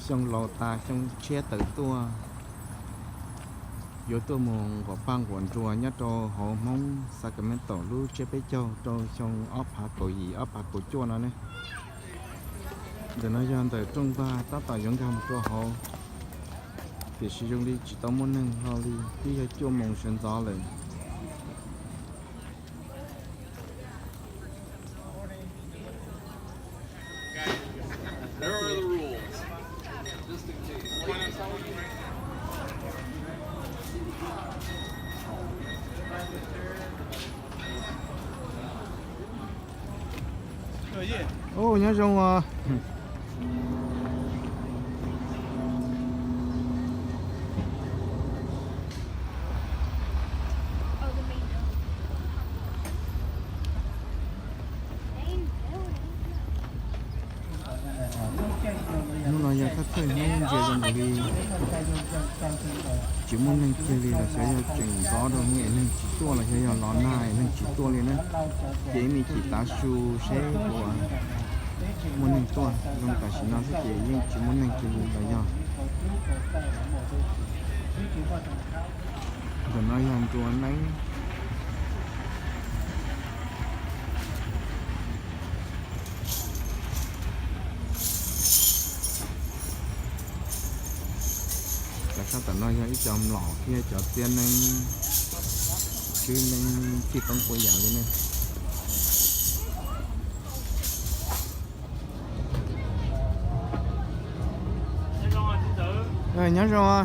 Xyoo laus tas xyoo tshiab tawm tuaj, yuav tuaj mus nquas paj nquas nruas nyob rau hauv Hmoob Sacramento lub tsiab peb caug rau xyoo ob phav kaum yim ob phav kaum cuaj no ne. Ntawm no yog ntawm rooj vag tab tom yuav nkag mus rau hauv, tiam sis zoo li tsis tau muaj neeg hlo li, twb yog cuaj moos sawv ntxov lawm. Nyob zoo os. Hnub no yog thawj thawj hnub ntsia zoo nkaus li tsis muaj neeg kiag li los xyov yog tseem ntxov rau hnub es neeg tsis tuaj los xyov yog los nag es neeg tsis tuaj li na. Ces ib me chim tav su seb puas muaj neeg tuaj, zoo tam sim no xwb ces yeej tsis muaj neeg kiag li los yog. Ntawm no yog nruas neeb. Cov sab tom no yog ib co mlom thiab cov txiab neeb, tswb neeb txij toob puas yam li ne. Nyob zoo.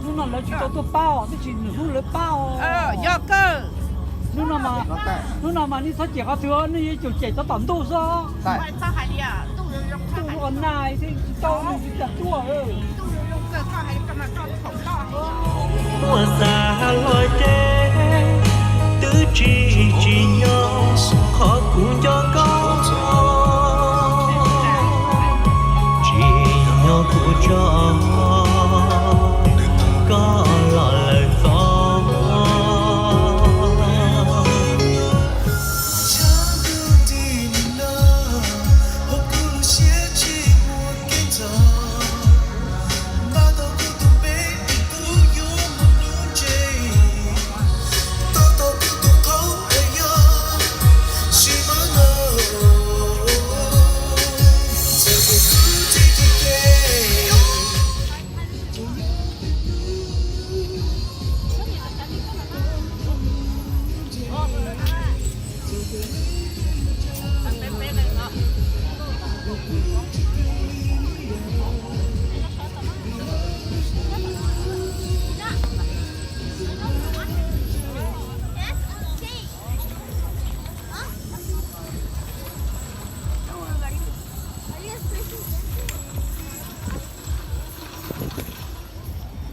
Hnub no lawv tsis tau tuaj pab os, twb tsis nws hlub lawv pab os. Hnub no mas nej txhob cem qhov twg, nej yuav tsum cem txog tom ntuj xwb. Ntuj ua nag thiab tsis tau nws tsis kam tuaj. Muaj xav hlo ces twb tsis tsim nyog qhov kuv nco koj, tsim nyog kuv tso koj los lawm txog.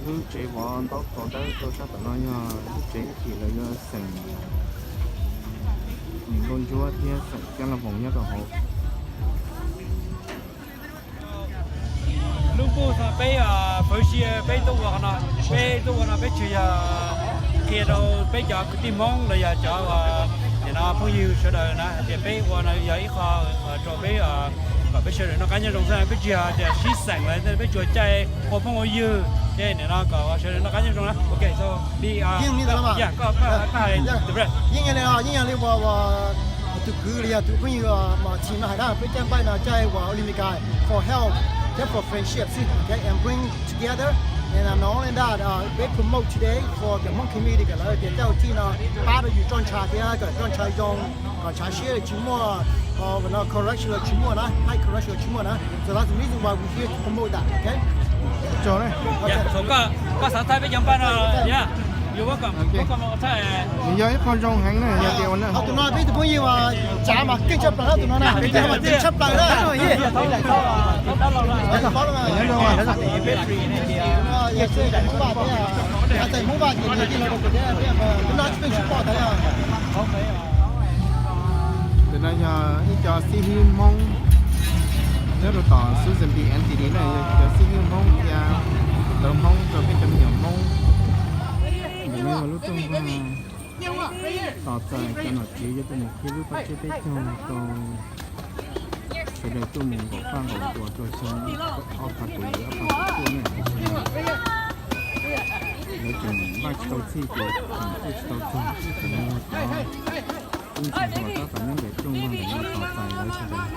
Lub tsev vov ntaub thaum dawb rau sab tom no yog lub tsev ib chim lawv yuav xeem Nkauj Ntsuab thiab xeem Kiab Laj Voos nyob rau hauv. Lub npuj no peb fwv si peb tuaj ua qhov no, peb tuaj ua no peb tsis yog qhia rau peb cov kwv tij Hmoob los yog cov nim no phooj ywg sawv daws na hais tias peb ua no yog ib qho rau peb kom peb sawv daws noj qab nyob zoo xwb, peb tsis yog tias sib xeem los peb tsuas caij ua phooj ua ywg. Yeej li no, yeej yog li uas tus kwv li yog tus phooj ywg Martin no hais na, peb caj npaj no caij uas Olympic for health, just for friendship xwb, okay, and bring together, and not only that, peb promote today for the Hmong community, lawv tias caij ua tij no pab rau yus roj ntsha thiab kom roj ntsha zoo, kom ntshav siab tsis muaj, no corruption los tsis muaj na, high corruption los tsis muaj na. So that's the reason why we here to promote that, okay? Koj xav thaij peb cov npaj no, yog ib qho zoo heev na, yog tias ua na. Tus no peb tus phooj ywg uas tsav mas keej tshaj plaws na, tus no na, peb tsav mas keej tshaj plaws na. Tus no yog ib co xib hwb Hmoob nyob rau tom Susan B Anthony na, yog cov xib hwb Hmoob thiab lawv Hmoob rau peb cov me nyuam Hmoob. Ntawm no yog lub rooj vag tos txais cov nom tswv yuav tuaj mus qhib lub pab tseb peb caug rau sawv daws tuaj mus nqaum paj nqaum npuas rau xyoo ob phav kaum yim ob phav kaum cuaj na. Lawv tseem npaj tsis tau txhij ces tseem tuaj tsis tau txog, tab sis mas cov tub ntxhais hluas tab tom nyob ntawm rooj vag ntawm no tos txais lawv sawv daws.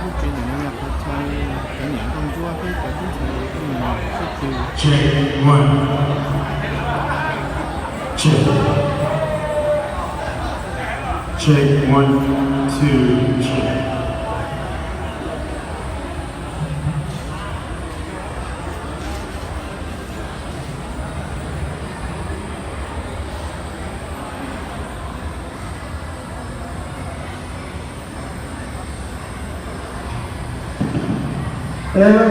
Lub tsev ntawm no yog qhov chaw cov niam nkauj ntsuab thiab cov tub ntxhais tuaj mus sib tw. Check, one. Check. Check, one, two, check. Hello.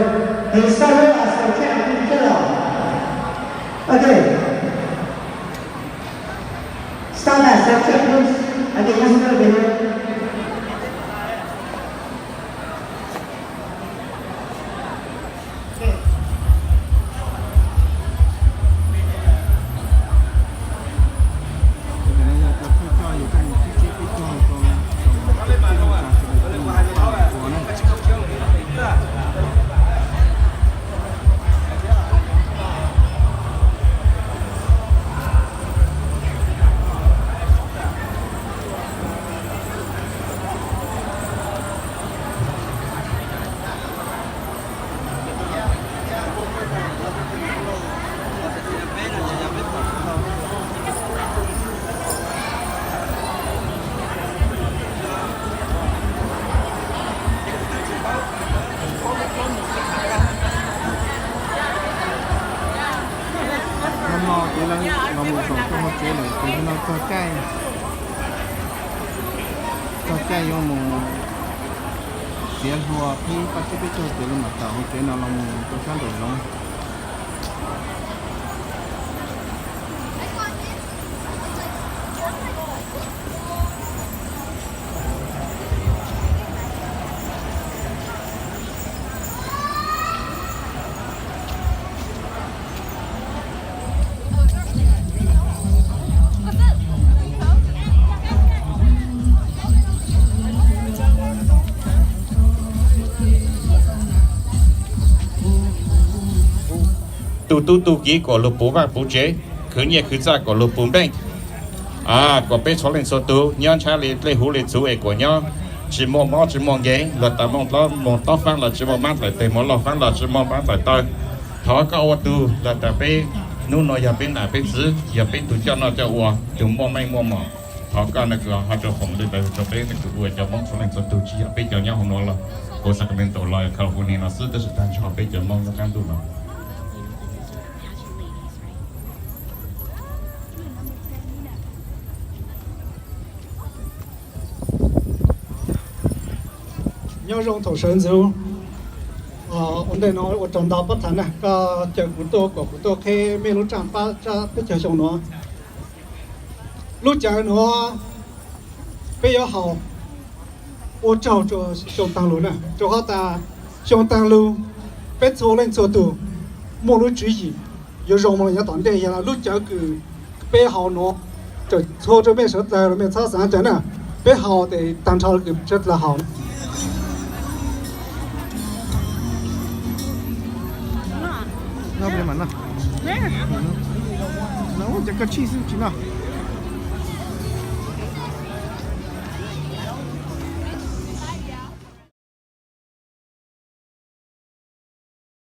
Hey, start up as a check picture. Okay. Start as a check, please. Okay, just a little bit here. Hnub no ces los mus zaum rau hauv tsev lawm, ces hnub no txog caij, txog caij yuav mus txiav hlua qhib pab tsib peb caug ces los mam tawm hauv tsev no los mus rau sab nraum zoov. Tu tub tu kiv kom luag puv vaj puv tsev, khwv nyiaj khwv txaj kom luag puv npeej. Kom peb txhua leej txhua tus nyob ntshab li dlej huv li txhuv es kom nyob tsis muaj mob tsis muaj nkeeg, luag tas moog tob faab los tsis muaj maab dlaim teg, muaj loj faab los tsis muaj maab dlaim taw. Thov koj ua tug luag tas peb, hnub no yog peb nam peb txiv, yog peb tug coj noj coj ua, tug muaj meej muaj mom. Qhov koj no kuv ho rau foom li ntawd rau peb neeg ua cov Hmoob txhua leej txhua tug, tsis yog peb cov nyob hauv nuav los hauv Sacramento los California no xwb, tab sis tag nrho peb cov Hmoob nyob qab ntuj no. Nyob zoo thaum sawv ntxov, ua ntej no ua tsaug ntau pab tham na, koj caw kuv tuaj kom kuv tuaj qheb mej lub tsaj pab peb caug xyoo nuav. Lub cawv nuav peb yuav haus ua tsaug rua xyoo taag lug na, rua qhov tas xyoo taag lug peb txhua leej txhua tug muaj lub tswv yim yuav zoo moog nyob tom ntej, yog lub cawv kws peb haus nuav, txhua rua mej suav dlawg los mej txhob xaav cawv na, peb haus tes taag nrho kws suav dlawg haus. Cov koj tshij xwb tsis noj.